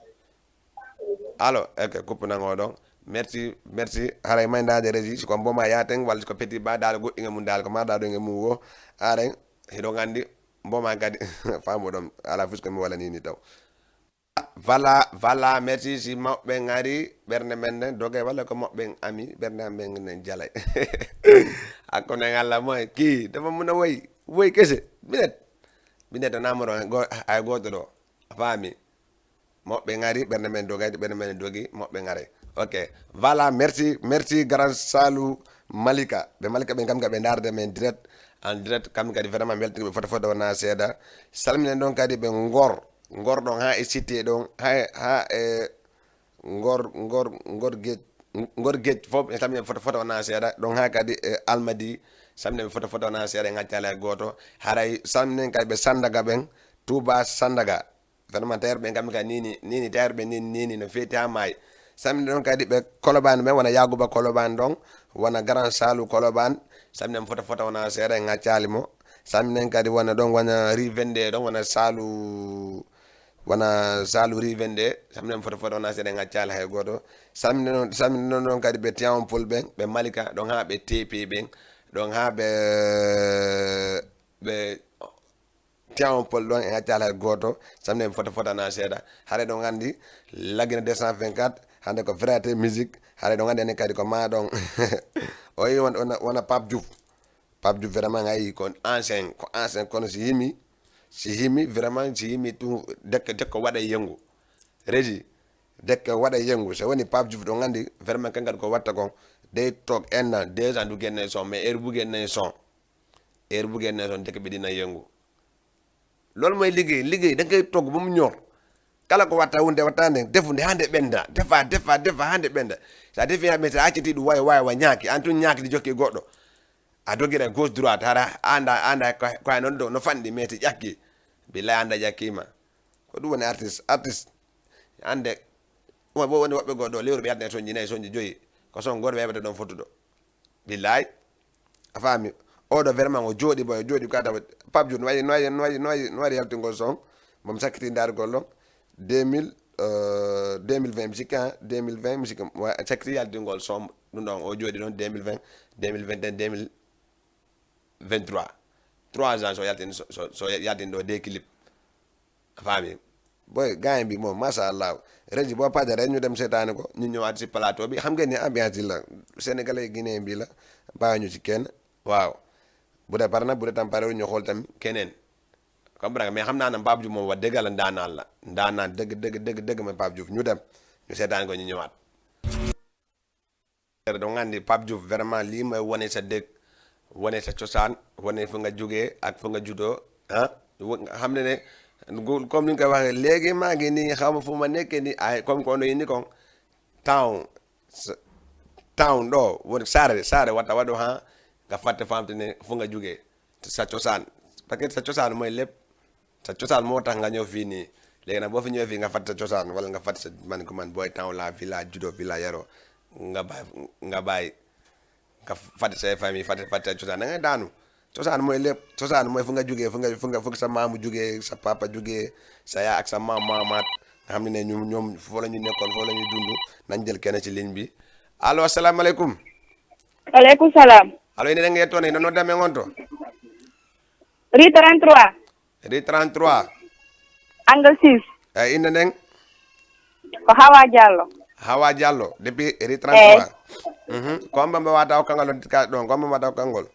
Allo, ok, kuppu nan o ɗon. Merci, merci. Haray may ndaade régie, si ko mboma yaaten, walla si ko petit ba, daal goɗɗinge mum, daal ko ma daal ɗo nge mum wo. Haray, hiɗon anndi, mboma kadi, faamu ɗon, ala fus ko mi wala ni ni taw. Voilà, voilà, merci. Si mawɓe ngari, ɓernde men nden dogay, walla ko mawɓe en ami, ɓernde am men nden jalay. Hakkunde en Allah moy, kii, dama mun a woy, woy kese, binet. Binet o namoro go-, ay gooto ɗo. A faami? Mawɓe ngari, ɓernde men dogay, ɓernde men dogi, mawɓe ngaray. Ok. Voilà, merci, merci, Grand Salou Malika. Ɓe Malika ɓen kam ka ɓe ndaarde men direct, en direct. Kam kadi vraiment weltiiɓe foto foto wona seeɗa. Salminen ɗon kadi ɓe Ngor. Ngor ɗon haa e Cité ɗon, haa, haa e Ngor, Ngor, Ngor Geej, Ngor Geej fof, en salminen foto foto wona seeɗa. Ɗon haa kadi e Almadi, salminen foto foto wona seeɗa, en ngaccaali hay gooto. Haray salminen kadi ɓe Sandaga ɓen, Touba Sandaga. Vraiment, tailleur ɓen kamɓe kadi nini, nini, tailleur ɓen nini, nini no feeti haa maayi. Salminen ɗon kadi ɓe Colobane ɓen, wona Yaaguba Colobane ɗon, wona Grand Salou Colobane. Salminen foto foto wona seeɗa, en ngaccaali mo. Salminen kadi wona ɗon, wona rue vingt-deux ɗon, wona Salou, wona Salou rue vingt-deux. Salminen foto foto wona seeɗa, en ngaccaali hay gooto. Salminen ɗon, salminen ɗon kadi ɓe Tivaouane Peulh ɓen, ɓe Malika, ɗon haa ɓe T P ɓen, ɗon haa ɓe, ɓe Tivaouane Peulh ɗon, en accaali hay gooto, samedi en fota fotana seeɗa. Haray ɗon anndi, Lagine deux cent vingt-quatre, hannde ko Vérité Musique, haray ɗon anndi enen kadi ko maa ɗon. O yi wona, wona, wona Pape Diouf. Pape Diouf vraiment ngayi ko ancien, ko ancien, kono si yimi, si yimi vraiment, si yimi tu, dekke, dekke waɗa yengu. Redi, dekke waɗa yengu. So woni Pape Diouf ɗon anndi, vraiment kan kadi ko watta kon, dey toog un an, deux ans du génne son, mais heure bu génne son. Heure bu génne son, dekke bi dina yengu. Loolu mooy liggéey, liggéey da ngay togg ba mu ñor. Kala ko watta hunde watta nden, defu nde hande ɓenda, defa, defa, defa hande ɓenda. Sa defi ha ɓe, sa acciti ɗum way, way, wa ñaaki, an tun ñaaki di jokki goɗɗo. A dogira gauche droite, hara anda, anda ko, ko ay non ɗo, no fanɗi, mais ti ƴakki. Billahi anda ƴakkima. Ko ɗum woni artiste, artiste. Ande, ɗum bo woni woɓɓe goɗɗo, lewru ɓe yaltina sonji nayi, sonji joyi. Ko son goto ɓe heɓata ɗon fotuɗo. Billahi. A faami? Oɗo vraiment o jooɗi boy, o jooɗi ka tawa Pape Diouf no wayi, no wayi, no wayi, no wayi, no wayi yaltingol son. Bon, mi sakkiti ndargol ɗon. Deux mille, euh, deux mille vingt mi sikki, hein, deux mille vingt mi sikki, wa-, sakkiti yaltingol son. Ɗum ɗon o jooɗi ɗon deux mille vingt, deux mille vingt et un, deux mille vingt-trois. Trois ans so yaltini, so, so, so yaltini ɗo deux clip. A faami? Boy, gars yi mbi moom, macha Allah. Redi boo pare rek ñu dem seetaani ko, ñu ñëwaat si plateau bi. Xam ngeen ni ambiance yi la, Sénégalais, Guinéen bi la, bàyyi ñu ci kenn. Waaw. Bu dee pare na, bu dee tam parewul, ñu xool tam keneen. Comprendre nga? Mais xam naa ne Pape Diouf moom wax dëgg la ndaanaan la. Ndaanaan dëgg, dëgg, dëgg, dëgg mooy Pape Diouf. Ñu dem, ñu seetaani ko, ñu ñëwaat. Ɗon anndi Pape Diouf, vraiment, lii mooy wane sa dëkk, wane sa cosaan, wane fu nga jógee ak fu nga juddoo, ah. Wo-, nga xam ne ne, gu-, comme ni nga koy waxee, léegi maa ngi nii, xaw ma fu ma nekkee nii, ay, comme ko no yindi kon, town, sa-, town ɗo, woni saare, saare watta waɗo, ha, nga fàtte famte ne fu nga jógee, sa cosaan. Parce que sa cosaan mooy lépp. Sa cosaan moo tax nga ñëw fii nii. Léegi nag, boo fi ñëwee fii, nga fàtte sa cosaan, wala nga fàtte sa man, ko man, boy town la, fii laa juddoo, fii laa yaroo, nga bàyyi, nga bàyyi, nga fàtte say famille, fàtte, fàtte sa cosaan, da ngay daanu. Cosaan mooy lépp. Cosaan mooy fu nga jógee, fu nga, fu nga, fu sa maamu jógee, sa papa jógee, sa yaay ak sa maam, maamaat, nga xam ne ne ñoom, ñoom foo la ñu nekkoon, foo la ñu dund. Nañ jël kenn ci ligne bi. Allo, asalaamaaleykum. Aleykum salaam. Allo, ine ɗen yettoon, ino nodda men on to? Rue trente-trois. Rue trente-trois. Angle six. Eyi, innde nden? Ko Hawa Diallo. Hawa Diallo, depuis rue trente-trois. Eyi. Mhm. Ko hombo mbo wata hokkangol on ka ɗon? Ko hombo mbo wata hokkangol?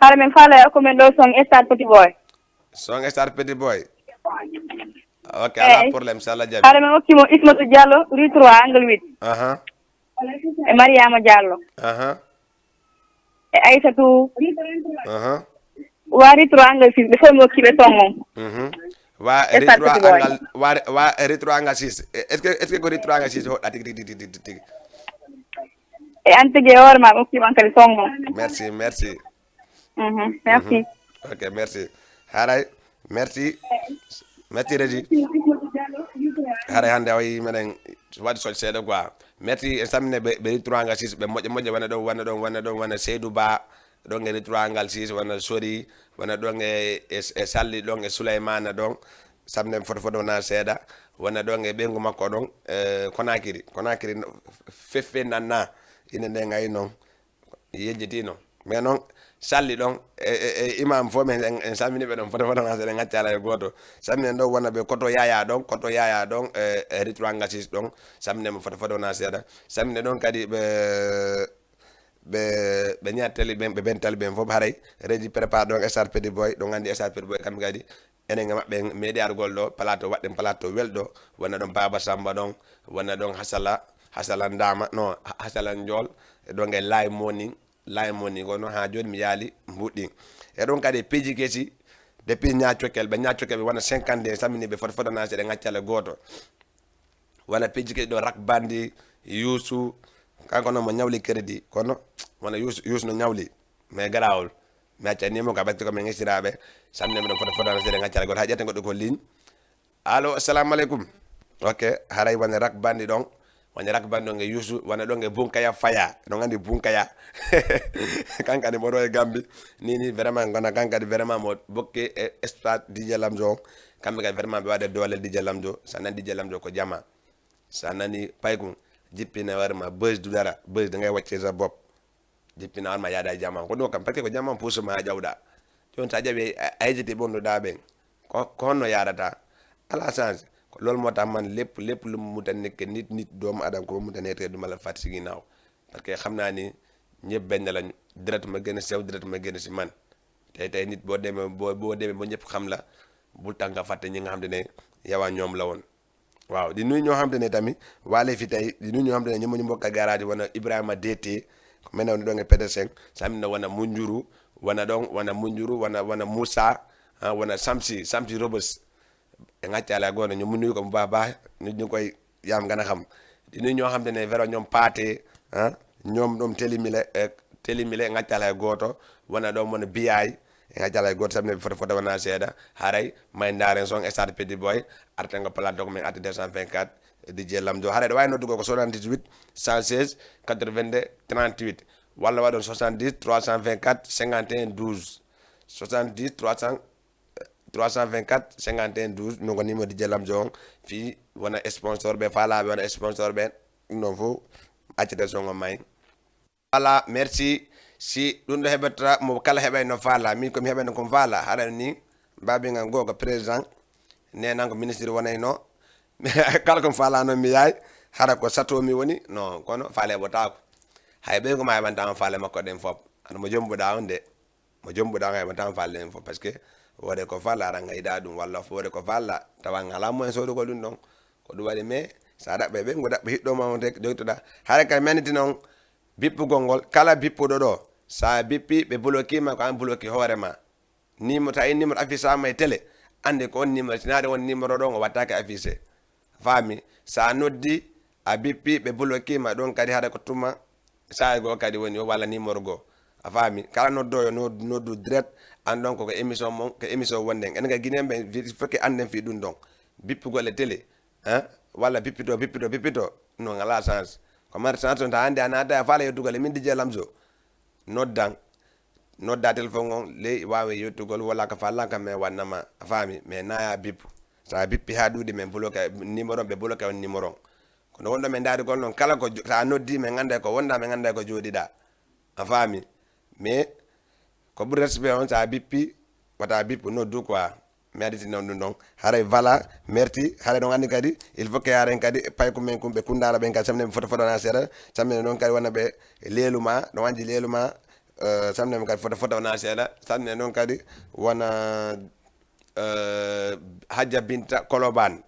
Hara min faala e okku men ɗo son Star Petit Boy. Son Star Petit Boy. Ok, ala problème, so Allah jaɓi. Hara min okki mo Ismatou Diallo, rue trois, angle huit. Aha. E Mariama Diallo. Aha. E Aissatou. Aha. Wa rue trois angle six, ɓe fof mi hokki ɓe son on. Mhm. Wa rue trois angle, wa, wa rue trois angle six. E, est-ce que, est-ce que ko rue trois angle six hoɗɗa tigi, tigi, tigi, tigi, tigi? E an tigi e hoore ma, mi hokki mo an kadi son on. Merci, merci. Mhm, merci. Mhm. Ok, merci. Haray, merci. Merci, Redi. Haray hannde o yi meɗen waɗi soj seeɗa quoi. Merci, en salmine ɓe, ɓe rue trois angle six, ɓe moƴƴa moƴƴa, wona ɗon, wona ɗon, wona ɗon, wona Seydou Ba, ɗon e rue trois angle six, wona Sori, wona ɗon e, e, e Salli, ɗon e Souleymane, ɗon. Salmine foto foto wona seeɗa, wona ɗon e ɓeyngu makko ɗon, e Conakry. Conakry no, feffe nanna, ine nde ngayi noon. Yejjitiino. Mais noon, Salli ɗon, e, e, e imam fof, men en, en salmini ɓe ɗon, foto foto, en ngaccaali hay gooto. Salminen ɗon wona ɓe Koto Yaya ɗon, Koto Yaya ɗon, e, e rue trois angle six ɗon, salminen mo foto foto wona seeɗa. Salminen ɗon kadi ɓe, ɓe, ɓe Ñaar Tali ɓen, ɓe Ben Tali ɓen fof, haray, Redi prépare ɗon, Star Petit Boy, ɗon anndi Star Petit Boy, kamɓe kadi, enen e maɓɓe en meeɗi argol ɗo, plateau, waɗɗen plateau welɗo, wona ɗon Baba Samba ɗon, wona ɗon Hasala, Hasalan Dama, no, Ha-, Hasalan Njool, e ɗon e Laay Moni, Laay Moni, kono haa jooni mi yaali Mbuɗɗi. E ɗon kadi piiji kesi, depuis Ñaa Cokkel, ɓe Ñaa Cokkel ɓe wona cinquante-deux, sammini ɓe foto, foto na seeɗa, ŋaccale gooto. Wona piiji kesi ɗo, Rak Bandi, Yuusu, kanko noon mo ñawli crédit, kono wona Yuusu, Yuusu no ñawli, mais garaawol. Mi accanii mo ka, parce que ko min esiraaɓe, sammini ɓe ɗon foto, foto na seeɗa, ŋaccale gooto, haa ƴetten goɗɗo ko ligne. Allo, assalamu aleykum. Ok, haray wona Rak Bandi ɗon. Wona Rak Bandi ɗon e Yuusu, wona ɗon e Bunkaya Faya. Ɗon anndi Bunkaya. Kankadi mo ɗo e Gambi. Ni, ni, vraiment, gona kankadi vraiment mo bokke e stade D J Lamzo on. Kamɓe kadi vraiment ɓe waɗa doole D J Lamzo. Sa nani D J Lamzo ko jama. Sa nani paykun, jippina warma, buzz du dara. Buzz da ngay wàccee sa bopp. Jippina on ma yaada e jama. Ko ɗum kam, parce que ko jama puuso ma a ƴawɗa. Jooni so a ƴawi a, a yejjiti ɓonnuɗa ɓen. Ko, ko honno yaadata? Ala chance. Ko loolu moo tax man lépp, lépp lu mu mënta nekk nit, nit doomu adam ko mu mënta nekk du ma la fàtte si ginnaaw. Parce que xam naa ni ñëpp benn lañu. Deret ma gën a sew, deret ma gën a si man. Tey, tey nit boo demee, boo, boo demee ba ñëpp xam la, bul tax nga fàtte ñi nga xam te ne yow a ñoom la woon. Waaw, di nuyu ñoo xam te ne tamit, waale fi tey, di nuyu ñoo xam te ne ñoom ñu mbokk ak garage, wona Ibrahima D T, ko mel ne wona ɗon e Petersen, samin no wona Munjuru, wona ɗon, wona Munjuru, wona, wona Moussa, ah, wona Samsi, Samsi Robes. E ŋaccaale a goona, ñu mu nuyu ko bu baax a baax, ñu, ñu koy yaam gën a xam. Di nuyu ñoo xam te ne, vero ñoom Paate, ah, ñoom ɗoom Telimile, eh, Telimile, ŋaccaale gooto, wona ɗoon, wona Biyaay, e ŋaccaale gooto, samin no ɓe fota, fota wona seeɗa, haray, may ndaaren son, e Sar Petit Boy, arten ko plateau ko men arti deux cent vingt-quatre, D J Lamzo. Haray ɗo waawi noddugo ko soixante-dix-huit, cent seize, quatre-vingt-deux, trente-huit, walla waɗon soixante-dix, trois cent vingt-quatre, cinquante et un, douze. Soixante-dix, trois cents, trois cent vingt-quatre, cinquante et un, douze, ɗum ko numéro D J Lamzo on. Fii wona sponsor ɓe, faalaaɓe wona sponsor ɓe, ɗum ɗon fof accete son o may. Voilà, merci. Si ɗum ɗo heɓata mo kala heɓay no faala, min ko mi heɓay no ko mi faala. Haɗa ni, mbaɓe ngal goo ko président, nenan ko ministre wonayno. Kala ko mi faala noon mi yaay, hara ko sato mi woni, non, kono faale heɓotaako. Hay ɓeygu ma heɓantaama faale makko ɗen fof. Ano mo jombuɗa on de. Mo jombuɗa on heɓataa faale en fof, parce que woode ko faala, ara nga yiɗa ɗum, walla woode ko faala, tawa nga alaa moyen soodugol ɗum ɗon. Ko ɗum waɗi, mais so a ɗaɓɓe ɓe, ngo ɗaɓɓe hiɗɗo ma on rek, joytoɗa. Hara kay mi annditi noon, bippugol ngol, kala bippuɗo ɗo, so a bippi, ɓe bloqué ma, ko an bloqué hoore ma. Numéro, tawi numéro affiché ma e télé, anndi ko on numéro, si naade won numéro ɗo, ngo wattaake affiché. A faami? So a noddi, a bippi, ɓe bloqué ma, ɗon kadi hara ko tuma, saa'i goo kadi woni o walla numéro goo. A faami? Kala noddooyo no-, noddu direct, an ɗon koko émission mon, ko émission wonɗen. Enen ka Guinéen ɓe, il faut que annden fii ɗum ɗon. Bippugol e télé, hein? Walla bippito, bippito, bippito, non, alaa chance. Ko mari chance on, ta anndi a naata a faala yettugol e min D J Lamzo. Noddan, nodda téléphone on, ley waawi yettugol, walla ko faala kam, mais wanna ma, a faami? Mais naaya bippu. So a bippi haa ɗuuɗi, men bloqué numéro, ɓe bloqué on numéro on. Kono wonɗo men ndaarigol noon, kala ko jo-, so a noddi, men annday ko wonɗa, men annday ko jooɗiɗa. A faami? Mais ko ɓuri respect on, so a bippi, wata a bippu, noddu quoi. Mi aditi noon ɗum ɗon. Haray voilà, merci. Haray ɗon anndi kadi, il faut que haren kadi, payko men kum ɓe Kundaara ɓen kadi, samne ɓe foto foto wona seeɗa, samne ɗon kadi wona ɓe Leeluma, ɗon anndi Leeluma, eh, samne ɓe kadi foto foto wona seeɗa, samne ɗon kadi wona, eh, Hajja Binta Koloban.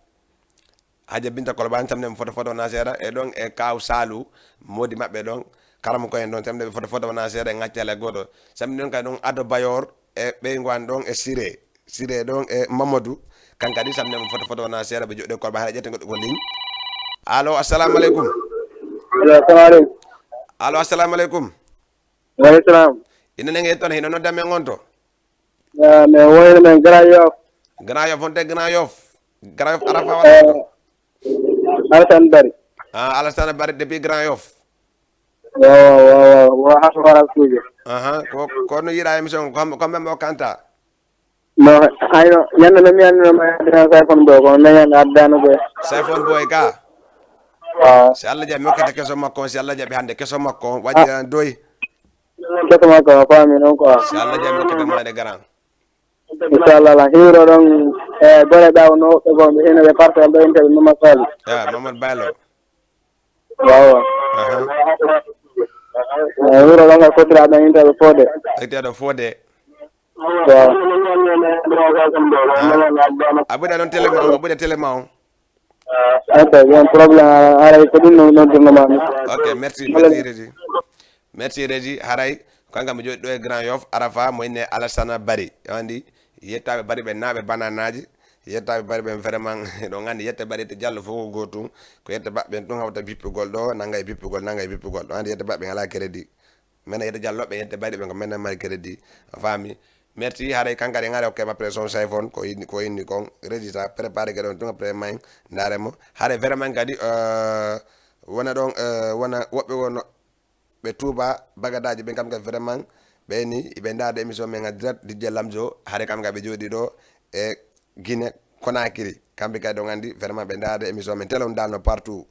Hajja Binta Koloban, samne ɓe foto foto wona seeɗa, e ɗon e Kaaw Saalu, moodi maɓɓe ɗon, karamoko en ɗon, samne ɓe foto foto wona seeɗa, e ŋaccale gooto. Samne ɗon kadi ɗon Ado Bayor, e ɓeygu an ɗon e Siré. Siré ɗon e Mamadou, kan kadi samne mo foto foto wona seeɗa, ɓe joɗɗe Kolba, haɗa ƴetta goɗɗo ko ligne. Allo, assalamu aleykum. Allo, assalamu aleykum. Allo, assalamu aleykum. Wa aleykum salam. Ina nange toon, hino nodda men on to? Ah, men woyno men Grand Yoff. Grand Yoff, honto e Grand Yoff? Grand Yoff Arafa walla honto? Eh, Alassane Bari. Ah, Alassane Bari depuis Grand Yoff. Wa, wa, wa, wa, wa, hasa wara kuje. Aha, ko, ko no yiɗa émission, ko, ko men mo kanta? No, ayno, ñande no mi annduno ma addan Sayfon Boy, kono neñan addano ɓe. Sayfon Boy ka? Ah. Si Allah jaɓi, mi hokkete keso makko on, si Allah jaɓi hannde keso makko on, waɗi Ah. an doy. Keso makko, a faami noon quoi. Si Allah jaɓi, mi hokkete mo hannde garan. Inchallah, la hiwro ɗon, e bore ɓawo no woɓɓe goo, ɓe hino ɓe parcelle ɗo, inta ɓe Mamadou Sall. Ya, Mamadou Baylo. Waaw. Aha. Eh, wuro ɗon ka Kotiraaɓe, inta ɓe Fodé. Inta ɓe Fodé. Waaw. Aha. A ɓuuɗa noon télé ma on, a ɓuuɗa télé ma on. Ata yon problème, haray ko ɗum no noddurno ma mi. Ok, merci, merci Régie. Merci Régie. Haray kanka mi jooɗi ɗo e Grand Yoff, Arafa, mo inne Alassana Bari. Andi yettaɓe Bari ɓe naɓe bananaji. Yettaɓe Bari ɓen vraiment ɗo gandi yette Bari yette Diallo fof ko gotum. Ko yette baɓɓe ɓen ɗum hawta bippugol ɗo, nanga e bippugol, nanga e bippugol. Ɗo andi yette baɓɓe ala crédit. Menen yedde Diallo ɓe yedde Bari ɓe ko menen mari crédit. A faami? Merci. Haray kankari ngare okke ma pression iPhone ko inni ko inni kon. Régie sa préparé ke ɗon tun après may ndare mo. Haray vraiment kadi euh, wona ɗon euh, wona woɓɓe wono ɓe tuuba bagadaji ɓen kam kadi vraiment ɓe ni ɓe ndaade émission men en direct. Didier Lamzo haray kam kadi ɓe jooɗi ɗo e Guinée Conakry. Kamɓe kadi on andi vraiment ɓe ndaade émission men télé on dal no partout.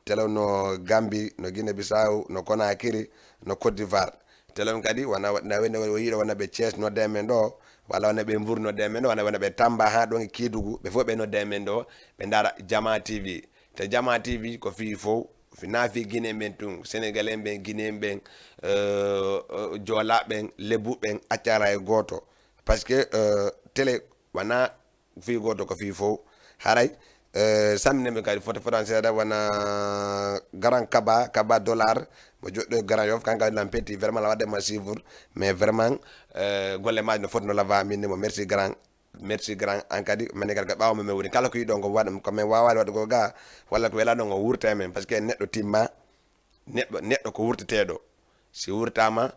Télé no Gambie, no Guinée Bissau, no Conakry, no Côte d'Ivoire. Télé on kadi wona wona wona o yiɗo wona ɓe Thiès nodde men ɗo, walla wona ɓe Mbour nodde men ɗo, wona wona ɓe Tamba ha ɗon e Kédougou, ɓe fof ɓe nodde men ɗo, ɓe ndara Jama T V. Te Jama T V ko fii fof, fi na fii Guinée ɓen tun, Sénégalais ɓen, Guinée ɓen, euh, euh, Jola ɓen, Lebu ɓen, accala e goto. Parce que euh, télé wona fii gooto ko fii fof. Haray eh, samminanɓe kadi foto fotan seeɗa wona Grand Kaba, Kaba Dollar, mo joɗɗo e Grand Yoff, kanka lan petti vraiment la waɗde ma suivre. Mais vraiment eh, golle maji no foti no lava min mo merci grand. Merci grand. An kadi mane kadi ko ɓawo men woni kala ko yiɗon ko waɗa ko men wawa waɗugol ga, walla ko welaɗon o wurta e men parce que neɗɗo timma. Neɗɗo neɗɗo ko wurteteɗo. Si wurtama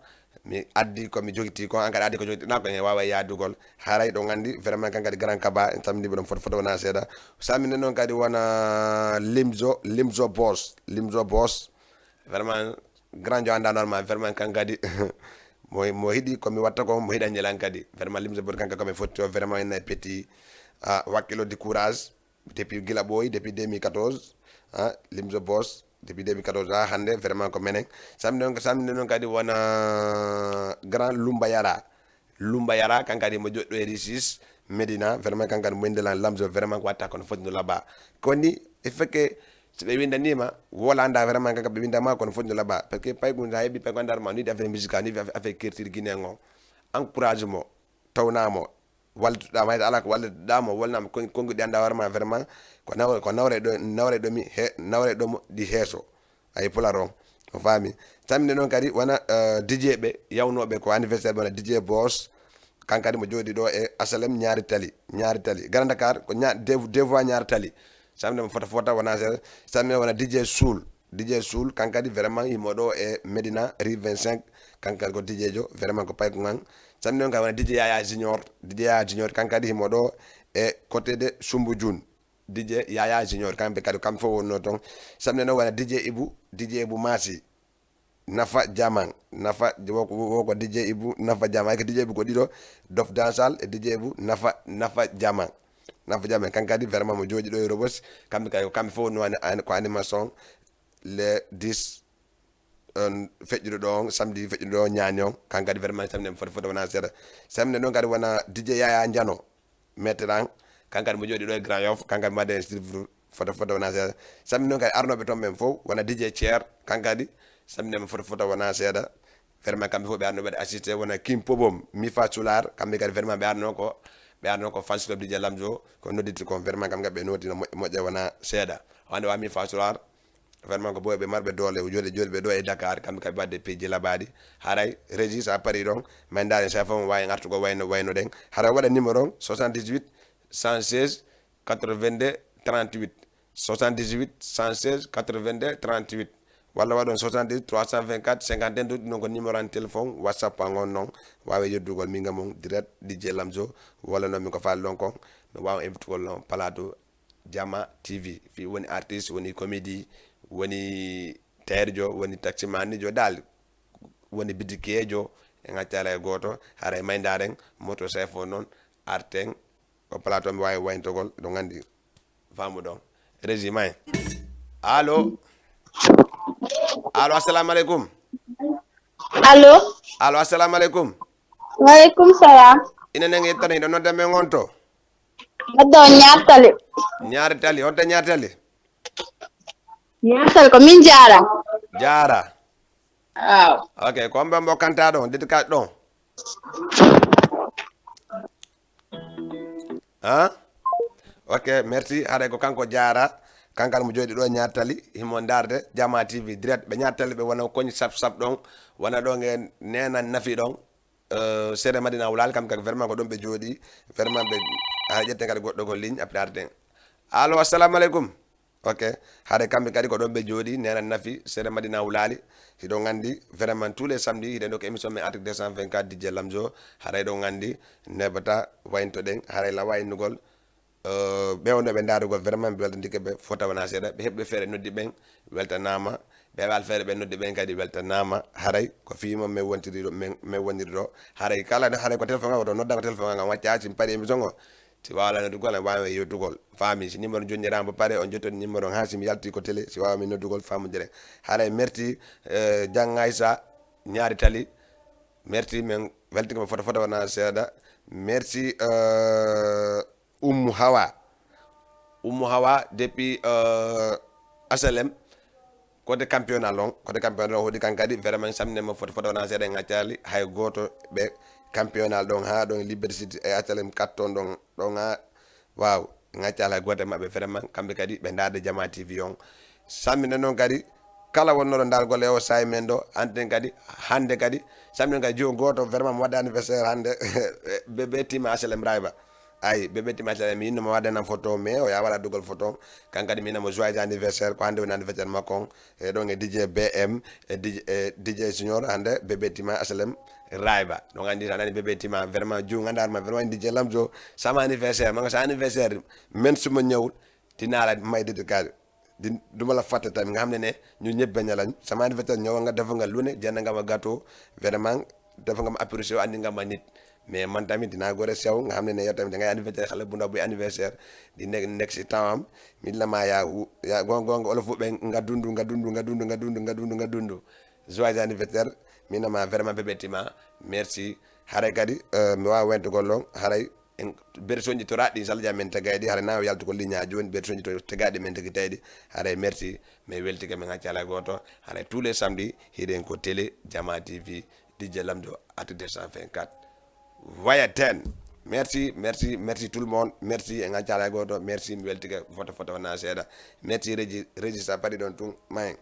mi addi ko mi jogiti ko an kadi addi ko jogitiɗa ko en wawa yadugol. Haray ɗon andi vraiment kan kadi grand kaba en samdiɓe ɗon foto foto wona seeɗa. Samine noon kadi wona limzo limzo boss limzo boss. Vraiment grand jo anda normal vraiment kan kadi mo mo hiɗi ko mi watta ko mo hiɗa ñelan kadi vraiment limzo boss kanka ko mi fotti o vraiment en petit. Ah, wakkilo di courage. Depuis gila ɓooyi depuis deux mille quatorze, ah, limzo boss depuis deux mille quatorze ha hannde vraiment ko menen. Samde noon samde noon kadi wona grand lumba yara. Lumba yara kan kadi mo joɗɗo e risis medina vraiment kan kadi mo indelan lamzo vraiment ko watta kono foti no laba. Koni e fekke so ɓe windanima wolanda vraiment kan ɓe windama kono foti no laba parce que paygun sa heɓi paygun andar ma ni affaire musical ni affaire culture guinéen o. Encourage mo, tawnamo, wallituɗama hayde ala ko wallituɗamo wolnama konnguɗi anda hoore ma vraiment. Ko nawre ko nawre ɗo nawre ɗomi he nawre ɗomo ɗi heeso. Ay pular on o faami. Samde noon kadi wona dj ɓe yawnoɓe ko anniversaire wona dj boss. Kankadi mo jooɗi ɗo e asalem ñaari tali ñaari tali grand dakar ko devoir ñaari tali. Samde mo fota fota wona seeɗa. Samde wona dj suul. Dj Soul kan kadi vraiment himo ɗo e Medina rue vingt-cinq. Kan kadi ko dj jo vraiment ko payko ngan. Samedi noon kadi wona dj Yaya Junior. Dj Yaya Junior kan kadi himo ɗo e côté de Soumbédioune. Dj Yaya Junior kamɓe kadi kamɓe fof wonno toon. Samedi noon wona dj Ibu. Dj Ibu Masi. Nafa Jaman. Nafa woko dj Ibu Nafa Jaman ay ko dj Ibu ko ɗiɗo. Dof Dansal e dj Ibu Nafa Nafa Jaman. Nafa Jaman kan kadi vraiment mo jooɗi ɗo e Robos. Kamɓe kadi ko kamɓe fof no ko animation. Les dix on feƴƴuɗo ɗo on samedi feƴƴuɗo ɗo ñaani on kan kadi vraiment samedi foti foti wona seeɗa. Samedi noon kadi wona dj yaya jano. Metteran kan kadi mo jooɗi ɗo e grand yoff kan kadi mbaɗen sirvre foti foti wona seeɗa. Samedi noon kadi arnoɓe toon ɓen fof wona dj thier kan kadi samedi mo foti foti wona seeɗa. Vraiment kamɓe fof ɓe arno ɓeɗa assisté wona kim pobom mifa sular kamɓe kadi vraiment ɓe arno ko ɓe arno ko fans club dj lamjo ko nodditi kon vraiment kam gaɓe noti no moƴƴa wona seeɗa. Wande wa mifa sular. Vraiment ko boyɓe marɓe doole o jooɗi jooɗi ɓe ɗo e Dakar kamɓe kaɓe wadde piiji labaɗi. Haray régie sa pari ɗon ma ndaari sa fof wawi artugo wayno wayno ɗen. Haray waɗa numéro on soixante-dix-huit cent seize quatre-vingt-deux trente-huit. Soixante-dix-huit cent seize quatre-vingt-deux trente-huit. Walla waɗon soixante-dix trois cent vingt-quatre cinquante et un ɗum ɗon ko numéro an téléphone whatsapp an on noon. Wawi yeddugol min gam on direct dj lamzo. Walla noon min ko faali ɗon kon no wawa invitugol on plateau. Jama tv fi woni artiste woni comédie woni terjo woni taximanijo dal woni bidikejo. En accala e goto haray maydaren moto sefo noon arten. O plateau mi wawi wayntogol ɗo gandi famuɗon. Régie may. Allo. Allo, assalamu aleykum. Allo. Allo, assalamu aleykum. Waleykum salam. Ina nenge yettana hiɗo nodda men on to. Heddo ñattali. Ñaari tali honto ñaari tali? Ñattali ko min jaara. Jaara. Waaw. Ok ko mbe mbo kanta ɗon dedika ɗon. Hein? Ok merci haɗa ko kanko jaara. Kankan mo jooɗi ɗo e Ñaari Tali, himo ndaarde Jama T V direct. Ɓe Ñaari Tali ɓe wona koñ sap sap ɗon, wona ɗon e Neena Nafi ɗon. Euh, seeɗa Madina Wulaali, kam kadi vraiment ko ɗon ɓe jooɗi. Vraiment ɓe, hara ƴetten kadi goɗɗo ko ligne, après arten. Allo, assalamu aleykum. Ok, hare kamɓe kadi ko ɗon ɓe jooɗi, Neena Nafi, seeɗa Madina Wulaali. Hiɗon anndi, vraiment tous les samedis, hiɗen ɗo ko émission men Arctic deux cent vingt-quatre, D J Lamzo. Haray ɗon anndi, neɓata, wayntoɗen, haray la waynugol. Euh, ɓe wonno ɓe ndaarugol, vraiment mi weltantike ɓe fota wona seeɗa. Ɓe heɓɓe feere noddi ɓen, weltanaama. Ɓe heɓal feere ɓe noddi ɓen kadi, weltanaama. Haray ko fii mon men wontiri ɗo, men, men woniri ɗo. Haray kala ne, haray ko téléphone ngal woto nodda, ko téléphone ngal ngam wacca, si mi paari émission o. Si waawaa noddugol, en waawi yewtugol. Faami, si numéro jonniraama ba pare, on jotton numéro on, haa si mi yalti ko télé, si waawaa mi noddugol, faamu jere. Haray merci, euh, Jang Aïssa, Ñaari Tali. Merci, men weltike mo fota fota wona seeɗa. Merci, euh, Ummu Hawa. Ummu Hawa depuis, euh, H L M. Côté Campionnat ɗon, côté Campionnat ɗon hoɗi kan kadi, vraiment samedi mo fota fota wona seeɗa, en accaali hay gooto ɓe Campionnat ɗon haa ɗon Liberté City e H L M quatre ton ɗon, ɗon haa, waaw, en accaali hay gooto e maɓɓe vraiment, kamɓe kadi ɓe ndaarde Jama T V on. Samedi noon kadi, kala wonnoɗo ndaargol e o saa'i men ɗo, anten kadi, hannde kadi, samedi noon kadi, jiwo gooto vraiment mo waɗde anniversaire hannde, ɓe, ɓe tima H L M Rayba. Ay, Bébé Tima Sala, mi inno mo waɗde nan photo, mais o yaa waɗa dugol photo. Kan kadi mi inna mo joyeux anniversaire, ko hannde woni anniversaire makko on. E ɗon e D J B M, e D J, e D J Junior, hannde Bébé Tima H L M Rayba. Ɗon anndi tan nani Bébé Tima, vraiment, juu nganndaar ma, vraiment, D J Lamzo, sama anniversaire, manga sa anniversaire, men suma ñëwul, dinaa la may dédicace. Di, du ma la fàtte tamit, nga xam ne ne, ñu ñëpp benn lañ. Sama anniversaire ñëw nga def nga lu ne, jënd nga ma gâteau, vraiment, def nga ma apprécié, andi nga ma nit. Mais man tamit dinaa gore sew, nga xam ne ne yow tamit da ngay anniversaire, xale bu ndaw buy anniversaire, di nekk, nekk si temps am, mi la maa yaa wu, yaa gonga, gonga, olof wu ɓe, nga dundu, nga dundu, nga dundu, nga dundu, nga dundu, nga dundu. Joyeux anniversaire, mi na ma vraiment Bébé Tima, merci. Haray kadi, euh, mi waawa wentugol ɗon, haray en, bersoji toraaɗi, inchallah, jam men tagayɗi, haray na o yaltu ko ligne ha jooni, bersoji to tagaɗi men tagi tayɗi, haray merci, mais weltike men acca alay gooto, haray tous les samedis, hiɗen ko télé, Jama T V, D J Lamdo, Arctic deux cent vingt-quatre. Waya ten. Merci, merci, merci tout le monde. Merci, en acca alay gooto. Merci, mi weltike foto foto wona seeɗa. Merci, Régis, Régis a paɗi ɗon tun, mayen.